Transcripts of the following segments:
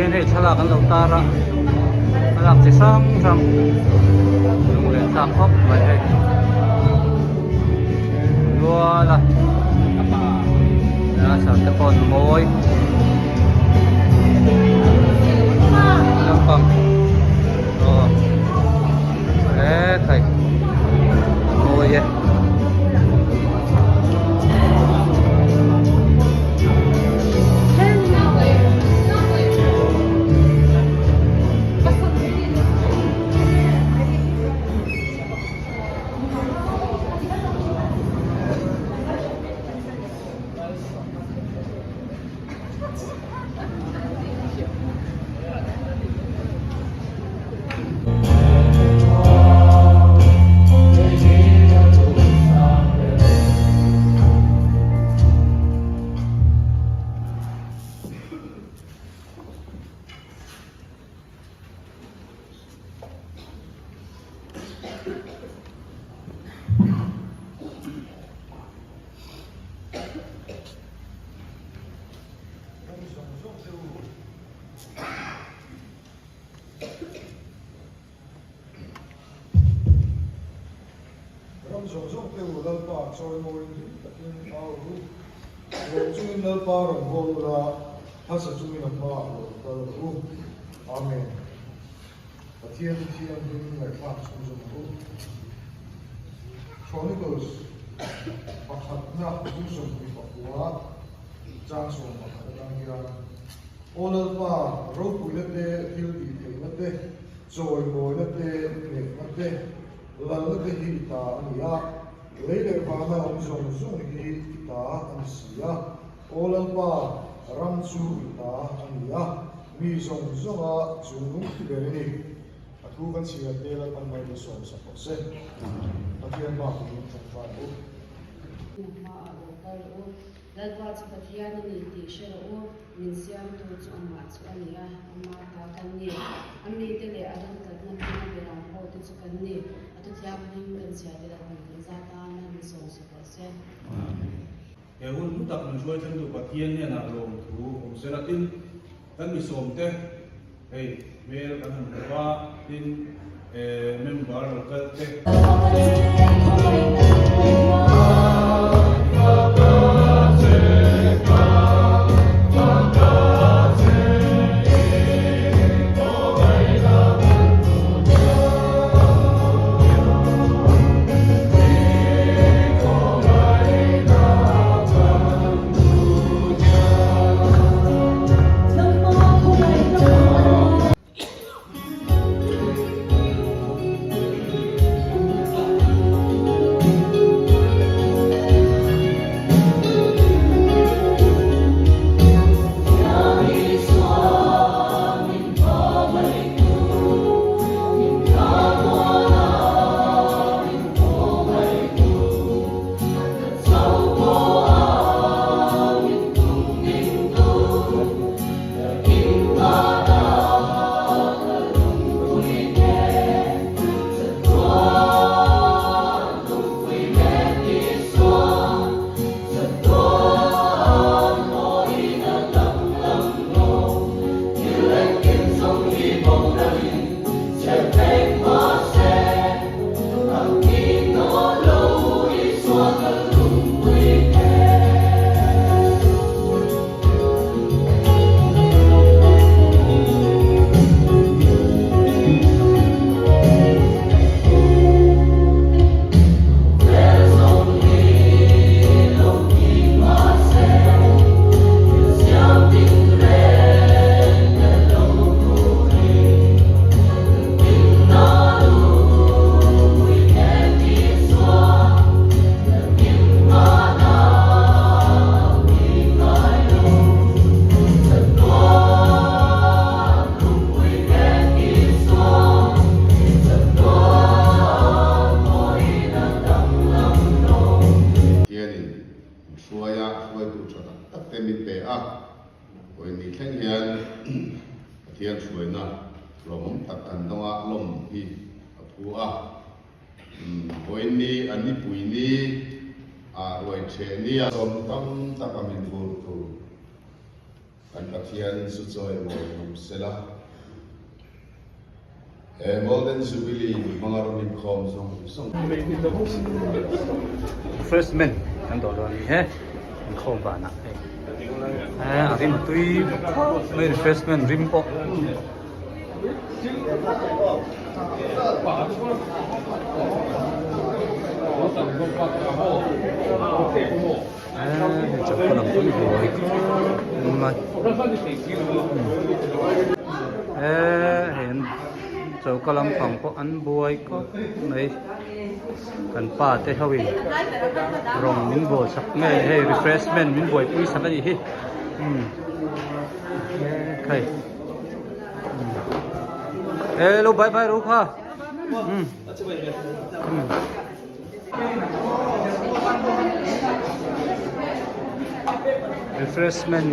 hian hei thlalak an lo tar a thlalak chi hrang hrang lunglen thlak khawp mai hei nual a dancer te pawh an mawi naupang aw ekhai a mawi e. Ram zawng zawng te u Lalpa chawimawiin hlim takin au ru. Lawm chungin Lalpa rawn bawl ula, hmasa chungin a hmaah rawn kal rawh u. Amen. Pathian thianghlim ngaihthlak chhunzawm ang u. Chronicles pakhatna 24 chang 11 atang hian Aw Lalpa, ropuina te, thil tih theihna te, chawimawina te, hnehna te, lalna te hi i ta a ni a, lei leh vana awm zawng zawng hi i ta a ni si a. Aw Lalpa, ram chu i ta a ni a, mi zawng zawnga chungnung ber i ni. A thu kan chhiar te Lalpan mai sawmsak rawh se. Pathian bak in tawngtai u. Hmaah lo kal rawh u. Lalpa chu Pathian a ni tih hre rawh u, min siamtu chu amah chu a ni a, ama ta kan ni. A mite leh a remtlatna hminga berang ho te chu kan ni. A thuthianghlim kan chhia te Lalpan kan zat a, man min sawmsak rawh se. He hun hlu tak min hruai thlengtu Pathian hnenah lawmthu awm se la tin, kan mi sawmte hei hmel kan han hmu a, tin member lo kal te. Hianin min hruai a, hruaitu tha tak tak te min pe a, vawiin thleng hian Pathian hruaina lawmawm tak kan dawng a, lawm hi a phu a. Vawiin ni a nipui ni a ruai ṭheh ni a. Sawm tam taka min vur tur kan Pathian zu chawimawi awm sela. He Golden Jubilee hmanga rawn inkhawm zawng zawng. Refreshment kan dawh dawn a ni he inkhawm vanah hei a rim tui khawp mai refreshment rim pawh. Hei chawhpawlh ang pawh hi buai khawp mai eee hei an choka lampang pawh an buai khawp mai kan pa te ho in rawng min bawl sak nge hei refreshment min buaipui sak a nih hi umm hei. Hello bye bye ru kha. Refreshment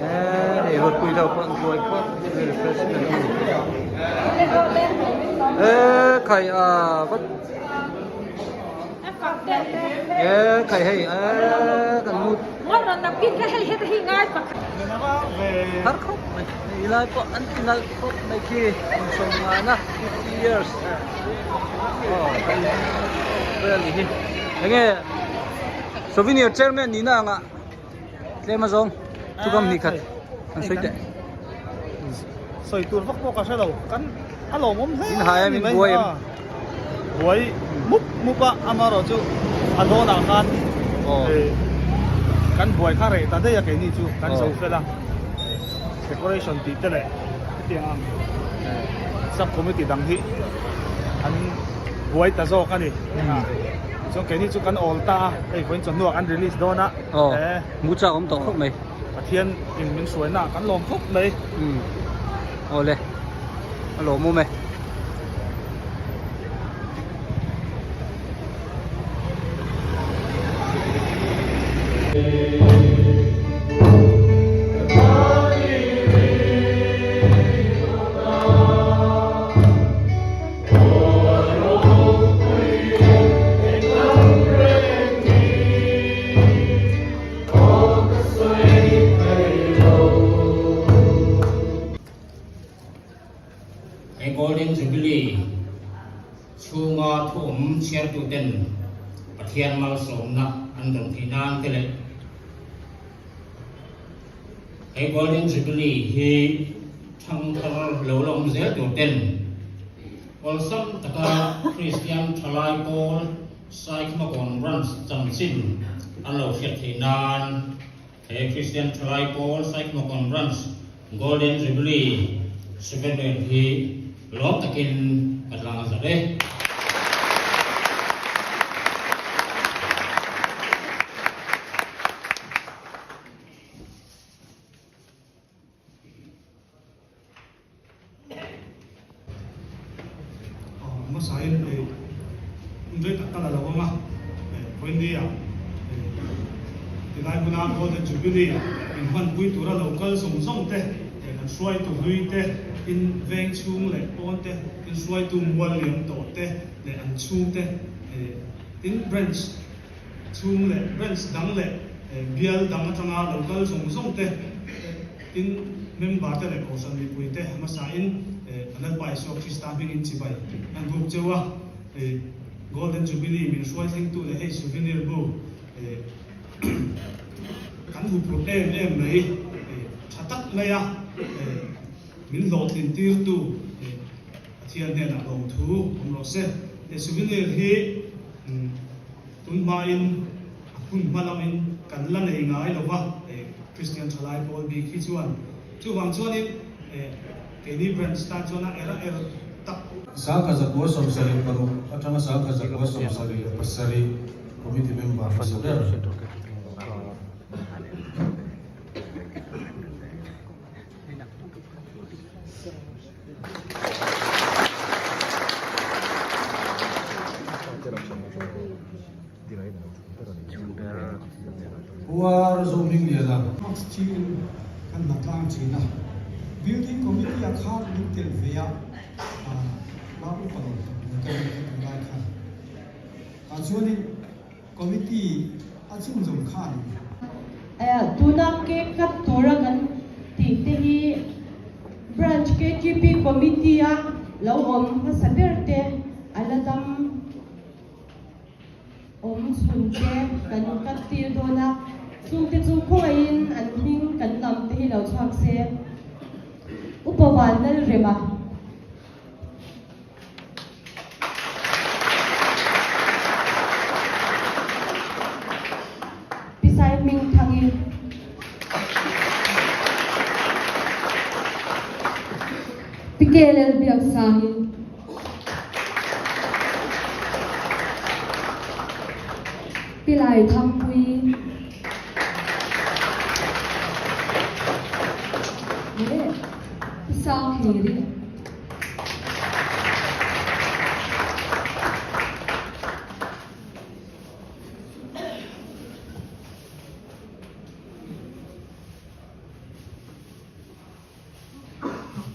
eh hei rot pui deuh pawh an buai khawp refreshment eh khai a vat eh khai hei eh kan mut Har khawp mai hei lai pawh an ti nalh khawp mai khi kum sawmngana 50 years aw kan vel ni hi enge souvenir chairman nihna anga tlem a zawng chu kam hnih khat an sawi teh sawi tur vak pawh ka hre lo kan a lawmawm hle in hai a min buai em buai mup mup a amaherawh chu a dawnah khan kan buai kha reh ta daih a keini chu kan zo fel a decoration tih te leh hetiang ang sub committee dang hi an buai ta zawk a ni chuan keini chu kan awl ta a hei vawiin chawhnu ah kan release dawn a mu chak awm tawh khawp mai. Pathian in min hruaina ah kan lawm khawp mai. Umm awle a lawmawm e. He Golden Jubilee chhunga thu awm chhiartuten Pathian malsawmna an rawn theih nan te leh he Golden Jubilee hi thangthar lo la awm zel tur ten awlsam taka Kristian thalai pawl Saikhmakawn Branch chanchin an lo hriat theih nan he Kristian Thalai Pawl Saikhmakawn Branch Golden Jubilee Souvenir hi lawm takin ka tlang a zat e. Hmasain hei hun rei tak kal a lo awm a, vawiin ah tilai hmuna Golden Jubilee inhmanpui tura lo kal zawng zawng te kan hruaitu hlui te, tin veng chhung leh pawn te, tin hruaitu mual liam tawh te leh an chhung te, tin branch chhung leh branch dang leh bial dang atanga lo kal zawng zawng te, Tin, member te leh Kohhran mipui te hmasain Lalpa Isua Krista hmingin chibai an buk cheu a, Golden Jubilee min hruai thlengtu leh hei souvenir bu kan huphurh em em mai tha tak maia min hlawhtlin tirtu Pathian hnenah lawmthu awm rawh se. He souvenir hi tun hmain A hun hma lamin kan la nei ngai lo va, Kristian thalai pawl bik hi chuan. Chuvang chuanin keini branch tan chuan a er a er tak. 1976 atanga 1977 committee member hmasa ber Puar Zohmingliana. Max thiin kan hna tlang thin a, Building Committee ah khan min telh ve a, la upa lo tak mai ka nih kha tunlai khan. Tah chuanin Committee a chhunzawm kha a ni. Tuna cake cut tura kan. Committee a lo awm hmasa ber te a la dam awm chhun te kan cut tir dawn a, chungte chu khawngaihin an hming kan lam te hi lo chhuak se. Upa Vanlalrema. Pi Saihmingthangi. Pi Kelel Biaksangi. Pi Laithangpuii. Leh Pi Sanghliri.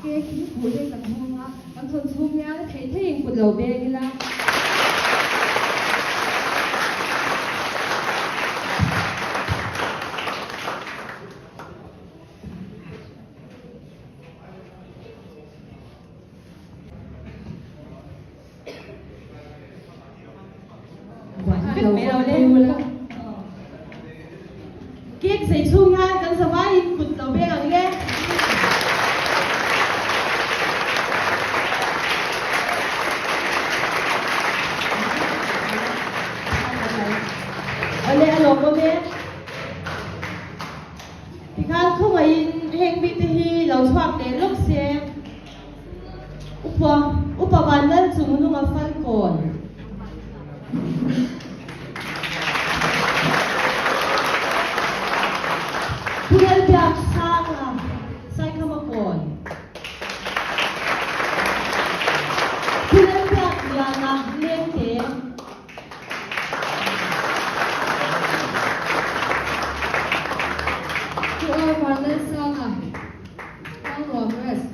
Cake hi kut hi kan hawng a, kan thawn chhung hian a thei theiin kut lo beng ila. Cake zei chhung hian kan zavaiin kut lo beng ang le. Awle a lawmawm e. Tikhan khawngaihin heng mite hi lo chhuak leh lawk se. Upa Upa Vanlal chung nunga Falkawn. Pu Lalbiak Sanga Saikhamakawn. Pu Lalbiak Liana Lengte. Pu Ar Vanlalsanga, Tangruam West.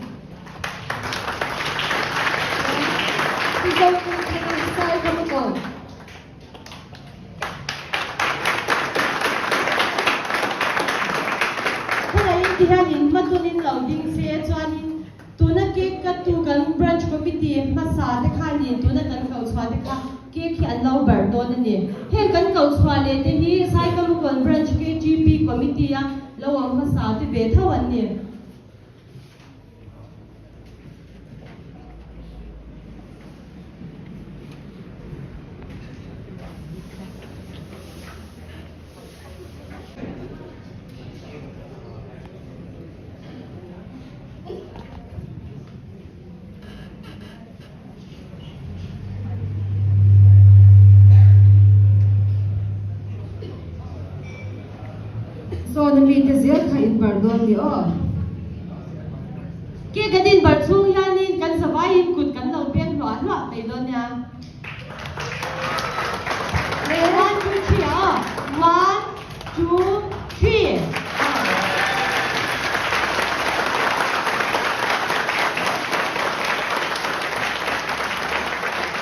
Pu Zohmingthanga Saikhamakawn. Khawngaihin ti hian in hmatawn in lo ding se chuanin Tuna cake cut tu kan branch committee hmasa te khanin tuna kan ko chhuah te kha cake hi an lo bar dawn a ni. Heng kan ko chhuah leh te hi Saikamukon branch KGP committee a lo awm hmasa te ve tho an ni. Sawn ami te zel kha in bar dawn ni aw. Ke kan in bar chhung hianin kan zavaiin kut kan lo peng hluah hluah mai dawn nia. One, two, three aw. One, two, three.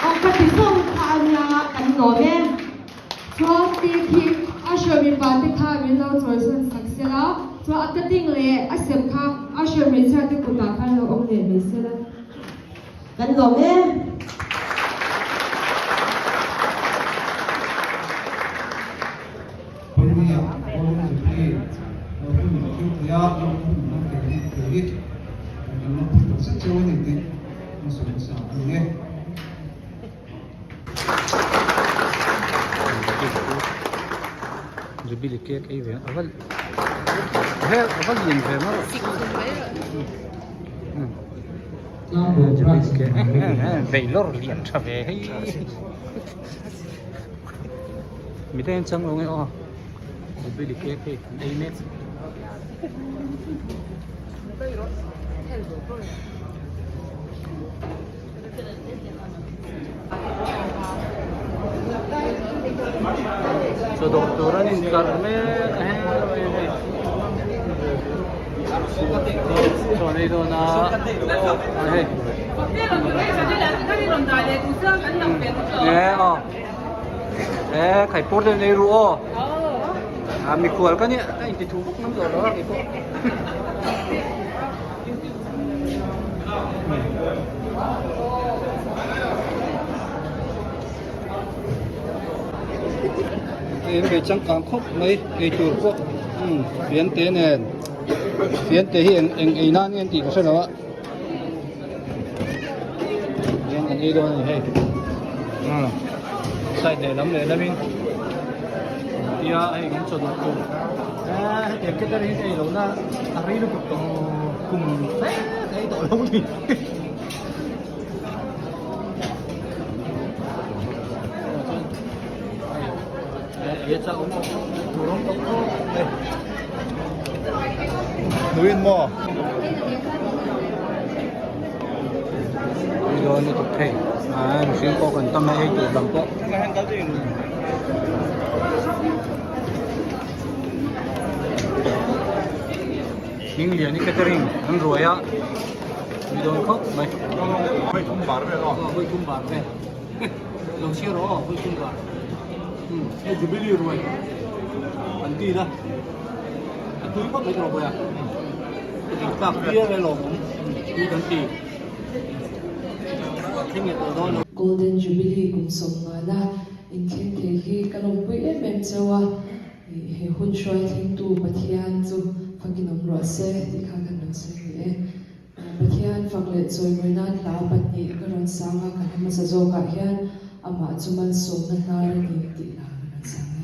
Aw ka ti zawng kha ania kan lawm e. Chuan ti khi a hre mipa te kha min lo chawisawn sak sela, chuan a cutting leh a sem kha a hre hmeichhia te kutah khan lo awm leh mai sela. Kan lawm e. Pawimawia Golden Jubilee lo hun thil thei a, lo hun lo thei hi thei hi kan lo pui tak zet cheu a ni tih kan sawi hmasa a ni e. Jubilee cake ei ve a va a va lian ve maw Vei lawr lian tha ve hei mi te hian chang lo nge aw jubilee cake hei an ei mek. Chaw dawh tur an inkar mek a hei hei chaw an ei dawn a hei e aw e khaipawr te an ei ru aw a mikhual ka nia ka inti thu vak ngam zawh lo a keipawh. Hei an bei changkang khawp mai eitur pawh umm fiante nen fiante hi eng eng ei nan nge an tih ka hre lo a hian an ei dawn a ni hei umm side lehlam lehlamin tia hei kan chawdawh tur eee hetiang catering hi ka ei lohna a rei lutuk tawh kum fe ka ei tawh lo a ni. Nuin maw? Tui dawn lutuk thei. A mihring pawh kan tam a ei tur lam pawh. Hmingliani catering an ruai a tui dawn khawp mai. Vawi thum bar vel aw. Vawi thum bar vel. Lo chhiar rawh aw vawi thum bar. Hei Jubilee ruai an ti na. A tui khawp mai tawh bawi a. Ka tlak viau e lawm awm tui kan ti. Thleng leh tawh dawn lo. Golden Jubilee kum sawmngana inthleng thei hi ka lawmpui em em cheu a. He hun hruai thlengtu Pathian chu fakin awm rawh se tih kha kan lo sawi ni e. Pathian fak leh chawimawi nan hla pahnih ka rawn sang a, ka hla hmasa zawkah hian amah chu malsawmna hnar a ni tih hla ka rawn sang e.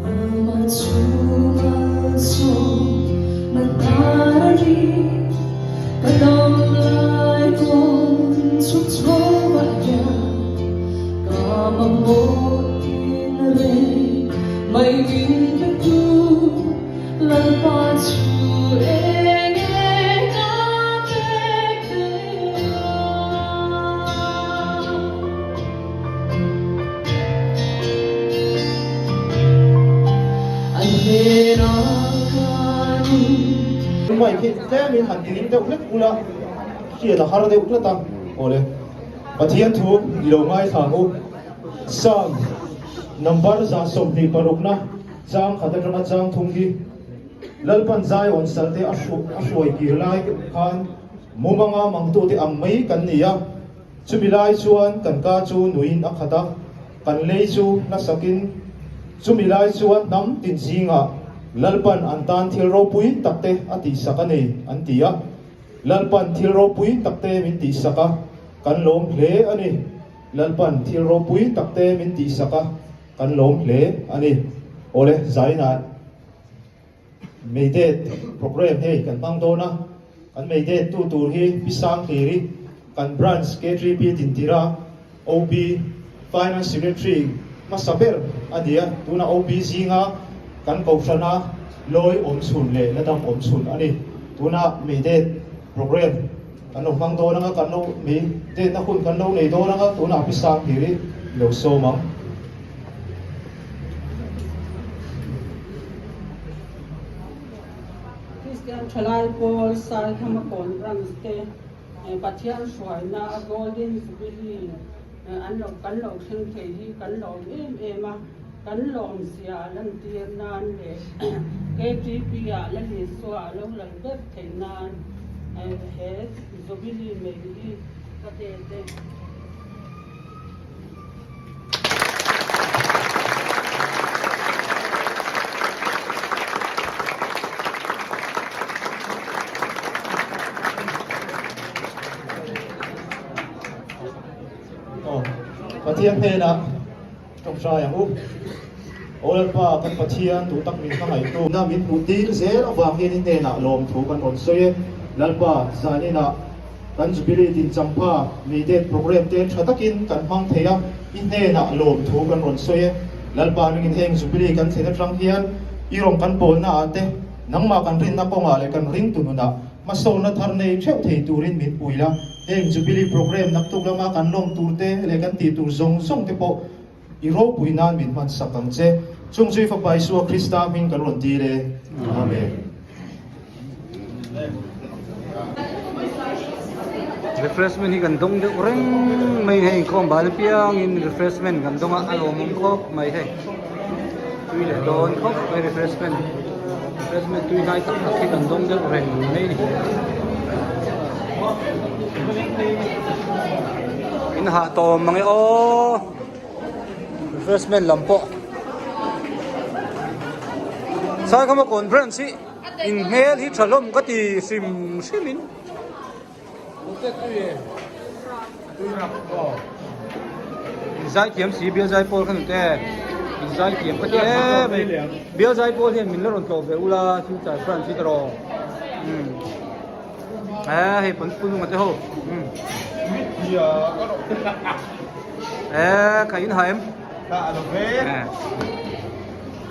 Amah chu malsawmna hnar a ni. Ka dam lai pawn chhuk chho ah hian ka mamawh in reng mai min pe tu Lalpa chu eng eng a pek thei a. An hnenah khan in. Mic hi tlemin han tiring deuh hlek ula hriat a har deuh tlat a, awle Pathian thu i lo ngaithla ang u. Psalm number 26 na chang khat atanga chang thum hi Lalpan Zion salte a hruai kir lai khan mumanga mangtute ang mai kan ni a. Chumi lai chuan kan ka chu nuiin a khat a, kan lei chu hnasakin chumi lai chuan hnam tin zingah Lalpan an tan thil ropui takte a tihsak a ni, an ti a. Lalpan thil ropui takte min tihsak a, kan lawm hle a ni. Lalpan thil ropui takte min tihsak a, kan lawm hle a ni. Awle, zainah. Meidet program hei kan hmang dawn a, kan meidet tu tur hi Pi Sanghliri, kan branch KTP Tintira OB Finance Secretary hmasa ber a ni a, tuna OB zinga kan kohhrana lawi awm chhun leh la dam awm chhun a ni. Tuna meidet program kan lo hmang dawn anga kan lo meidetna hun kan lo nei dawn anga tunah Pi Sanghliri lo sawm ang. Kristian Thalai Pawl Saithama Conference te Pathian hruaina a Golden Jubilee an lo kan lo thleng thei hi kan lawm em em a, kan lawm zia lantir nan leh KTP ah la Isua a lo lal ber theih nan he Jubilee mai hi ka det e. Pathian hnenah tawngtai ang u. Aw Lalpa, kan Pathian duh tak min hmangaihtu na min hmuh tir zel avang hian i hnenah lawmthu kan rawn sawi e. Lalpa, zaninah Kan Jubilee din champha May Day program te tha takin kan hmang thei a, i hnenah lawmthu kan rawn sawi e. Lalpa ringin heng Jubilee kan thlen atang hian i rawn kan pawlna ah te, nangmah kan rinna kawngah leh kan ringtu nunah hmasawnna thar nei theuh thei turin min pui la. Heng Jubilee program naktuk lama kan lawm tur te leh kan tih tur zawng zawng te pawh i ropui nan min hman sak ang che. Chung chu i Fapa Isua Krista hming kan rawn dil e. Amen. Refreshment hi kan dawng deuh reng mai hei inkhawm bal apiangin refreshment kan dawng a a lawmawm khawp mai hei tui leh dawn khawp mai refreshment refreshment tui hnai tak tak hi kan dawng deuh reng mai a ni. In hah tawm mang e aw refreshment lam pawh Saikhama conference hi in hmel hi tha hlawm ka ti hrim hrim in. Zaithiam si bial zaipawl kha nute in zaithiam ka ti em mai bial zaipawl hian min la rawn tlawh ve ula future branch hi tawh umm eh hei pawn pununga te ho umm eh ka in ha em.